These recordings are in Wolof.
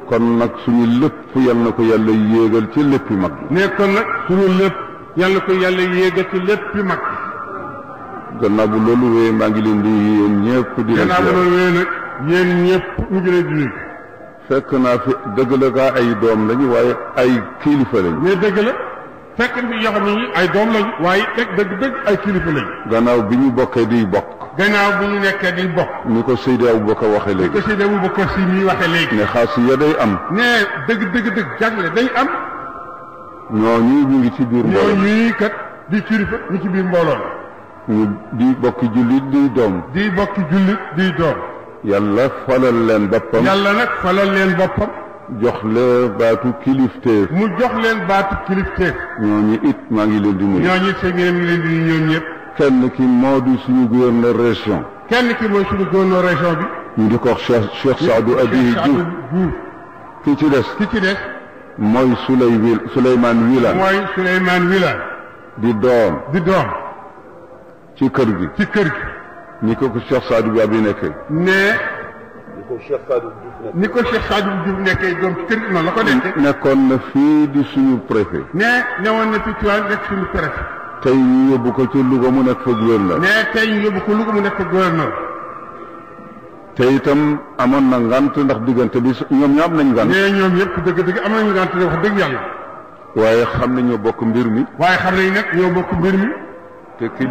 kon nag suñu lépp yal na ko yàlla yéegal ci léppi mag ne kon nag suñu lépp yàlla ko yàlla yéegal ci léppi mag gannaaw bu loolu wéyee maa ngi leen di yéen ñëpp di leen gannaaw bu loolu wéyee nag yéen ñëpp ñu ngi leen di nuyu fekk naa fi dëgg la gaa ay doom lañu waaye ay kilifa lañu mais dëgg la fekk na fi yoo xam ne ñi ay doom lañu waaye teg dëgg ay kilifa lañu gannaaw bi ñu bokkee di bokk gannaaw bu ñu nekkee di bokk ni ko Seydi Aboubacar waxee léegi ko Seydi Aboubacar si ñuy waxee léegi ne xaas ya day am ne dëgg jagle day am ñooñu ñu ngi ci biir mbooloo ñooñu kat di kilifa ñu ci biir mbooloo ñu di bokki jullit di doom di bokki jullit di doom yàlla falal leen boppam yàlla nag falal leen boppam jox leen baatu kilifteef mu jox leen baatu kilifteef ñooñu it maa ngi leen di nuyu ñooñu it seen ngeen leen di nuyu ñoom ñëpp kenn ki moo di suñu gouverneur région kenn ki mooy suñu gouverneur région bi ñu di ko wax Cheikh Saadou Abi Diouf ki ci des mooy Souleymane Wilane mooy Souleymane Wilane di doom ci kër gi ni ko Cheikh Saadou Abi nekkee ni ko Cheikh Saadou Diouf nekkee doom ci kër gi noonu la ko nekkee nekkoon na fii di suñu préfet newoon na fi ci waan nekk suñu préfet tey ñu yóbbu ko ci Louga mu nekk fa gouverneur tey ñu yóbbu ko Louga mu nekk fa gouverneur te itam amoon na ngant ndax diggante bi ñoom ñoo am nañ ngant ñoom yëpp dëgg am nañu ngant wax dëgg yàlla waaye xam nañ ñoo bokk mbir mi waaye xam nañ nag ñoo bokk mbir mi te ki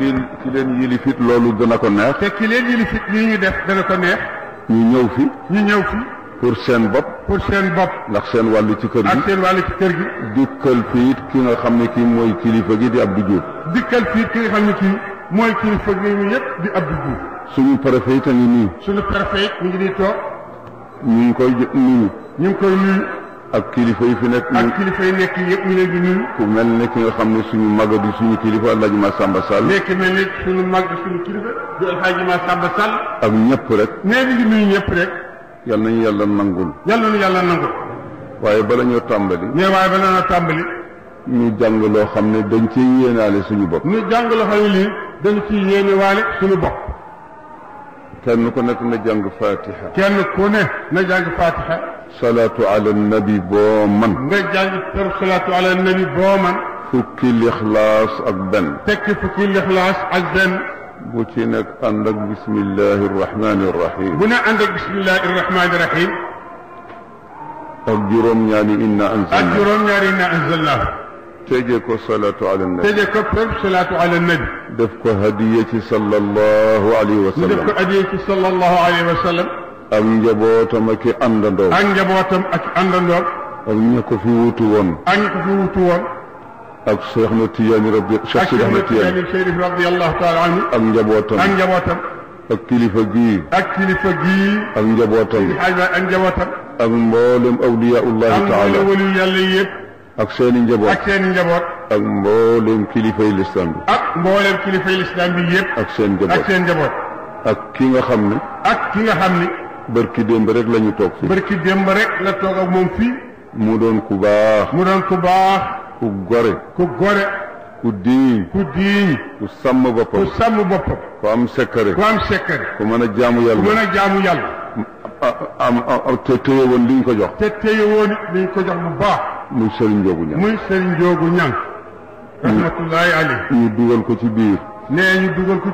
leen yilifit loolu dana ko neex te ki leen yilifit lii ñu def dana ko neex ñu ñëw fi pour seen bopp ndax seen wàllu ci kër gi dikkal fii it ki nga xam ne kii mooy kilifa gi di Abdou Diouf dikkal fii ki nga xam ne kii mooy kilifa gi ñu yëpp di Abdou Diouf suñu préfet it a ngi nii suñu préfet it ñu ngi nii toog ñu ngi koy nuyu ak kilifa yi fi nekk ak kilifa yi nekk yëpp ñu leen di nuyu ku mel ne ki nga xam ne suñu mag di suñu kilifa El Hadj Massamba Sall nekk mel ne suñu mag di suñu kilifa di El Hadj Massamba Sall ak ñëpp rek nee ñu ngi nuyu ñëpp rek yal nañu yàlla nangul waaye bala ñoo tàmbali ñu jàng loo xam ne dañ ciy yéenaale suñu bopp ñu jàng loo xam ne lii dañ ciy yéenewaale suñu bopp kenn ku nekk na jàng fatiha kenn ku ne na jàng fatiha salaatu ala nabi boo man nga jàng per salaatu ala nabi boo man fukki lixlaas ak benn tekki fukki lixlaas ak benn bu ci nekk ànd ak bismillahi rahmani rahim bu ne ànd ak bismillahi rahmani rahim ak juróom-ñaari inna anzalnahu tëjee ko salaatu ala nabi tëjee ko per salaatu ala nabi def ko hadiya ci sallallahu alayhi wa sallam def ko hadiya ci sallallahu alayhi wa sallam ak njabootam ak àndandoom ak ña ko fi wutu woon ak Cheikh na Tijaani Cheikh Sidi Ahmed Tijaani Chérif radiyallahu taala anhu ak njabootam ak kilifa gii ak njabootam ak mboolem awliyaullahi taala ak seeni njaboot ak mboolem kilifay lislam bi ak seen njaboot ak ki nga xam ne barki démb rek la ñu toog fii barki démb rek la toog ak moom fii mu doon ku baax ku gore ku diiñ ku sàmm boppam ku am sekkare ku mën a jaamu yàlla te téye woon li ñu ko jox bu baax muy Serigne Ndiogou Niang rahmatullahi alayhi ñu dugal ko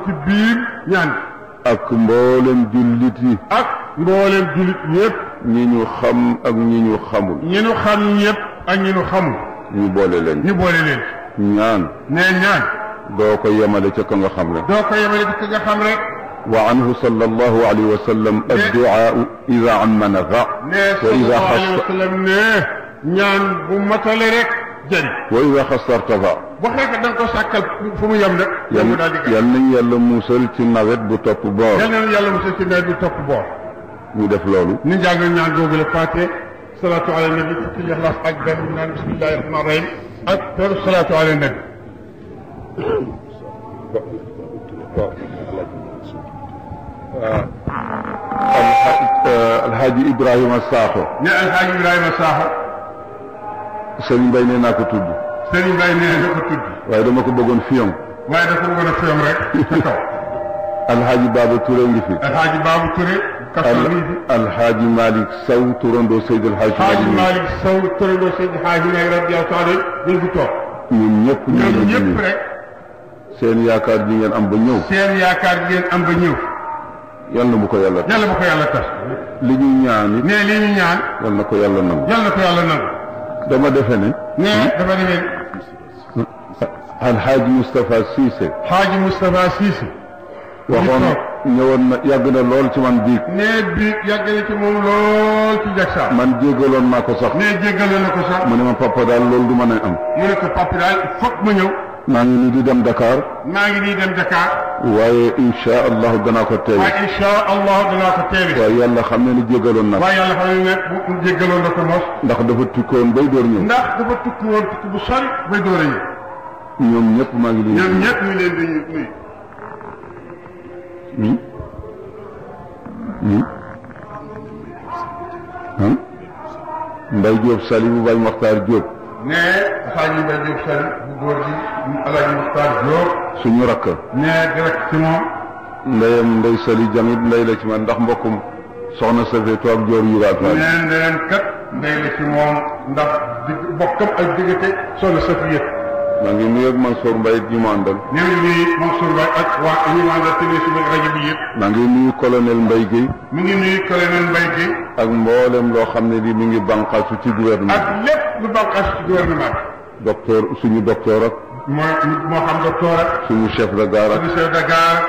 ci biir ñaan ak mboolem jullit yi yëpp ñi ñu xam ak ñi ñu xamul ñu boole leen ñaan doo ko yemale ca ka nga xam rek wa anhu sallallahu alayhi wa sallam addu'a idha amma nafa wa idha khassa ñaan bu matale rek jëriñ wa idha khassa irtafa wax rek da nga ko sàkkal fu mu yem rek yal nañ yàlla musal ci nawet bu topp boor ñu def loolu ni jàng ñaan googu la faate salaatu ala nabi fukki lixlaas ak benn ñu naan bismillahi rahmaani rahim ak per salaatu ala nabi alhaaji Ibrahima Sakho Serigne Mbaye nee naa ko tudd waaye dama ko bëggoon fiyam rek ca kaw alhaaji Baba Touré ngi fi Alhaaji Malick Sow turandoo Seydi Alhaaji Malick Sow turandoo Seydi Alhaaji Malick radiyallahu taala ñu ngi toog. ñun ñëpp rek. seen yaakaar ji ngeen am ba ñëw. seen yaakaar ji ngeen am ba ñëw. yal na bu ko yàlla tas. yàlla bu ko yàlla tas. li ñu ñaan it. nee li ñu ñaan. yal na ko yàlla nangu. yal na ko yàlla nangu. dama defe ne. nee dafa demee. Alhaaji Moustapha Cissé. Haaji Moustapha Cissé. waxoon ñëwoon na yàgg na lool ci man biig. nee biig yàgg na ci moom lool ci Jaksa. man jéggaloon naa ko sax. nee jéggaloon na ko sax. mu ne ma papa daal loolu du mën a am. mu ne ko papa daal foog ma ñëw. maa ngi nii di dem Dakar. waaye incha allah danaa ko teewe. waaye yàlla xam ne ni jéggaloon na ko. waaye yàlla xam ne bu jéggaloon na ko mos. ndax dafa tukkoon bay door ñëw. ndax dafa tukki woon tukki bu sori bay door a ñëw. ñoom ñëpp maa ngi leen di. ñoom ñëpp ñu leen di nuyu. Mbaye Diop Sali bu Baye Mokhtar Diop. nee Alaaji Mbaye Diop Sali bu góor gi Alaaji Mokhtar Diop. suñu rakk. nee direct ci moom. ndeyam Ndey Sali jamit ndey la ci man ndax mbokkum soxna Safee toog joor yu raat faal. nee ndeyam kat ndey la ci moom ndax bokkam ak diggante soxna Safee yëpp. maa ngi nuyu ak Mansour Mbaye it ñu mu àndal. ñu ngi nuyu Mansour Mbaye ak waa ñu mu àndal tamit suñu rajo bi yëpp. maa ngi nuyu colonel Mbaye Guèye. mi ngi nuyu colonel Mbaye Guèye. ak mboolem loo xam ne bi mi ngi bànqaasu ci gouvernement. ak lépp lu bànqaasu ci gouvernement bi. docteur suñu docteur ak. moo xam docteur ak. suñu chef de gare ak. suñu chef de gare.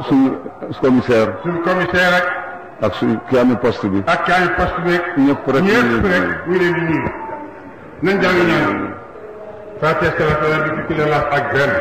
suñu commissaire. suñu commissaire ak. ak suñu kii amee poste bi. ak kii amee poste bi. ñëpp rek ñu leen di nuyu. nañ jàng ñaan. Fatiha salaatu ala nabi ak benn.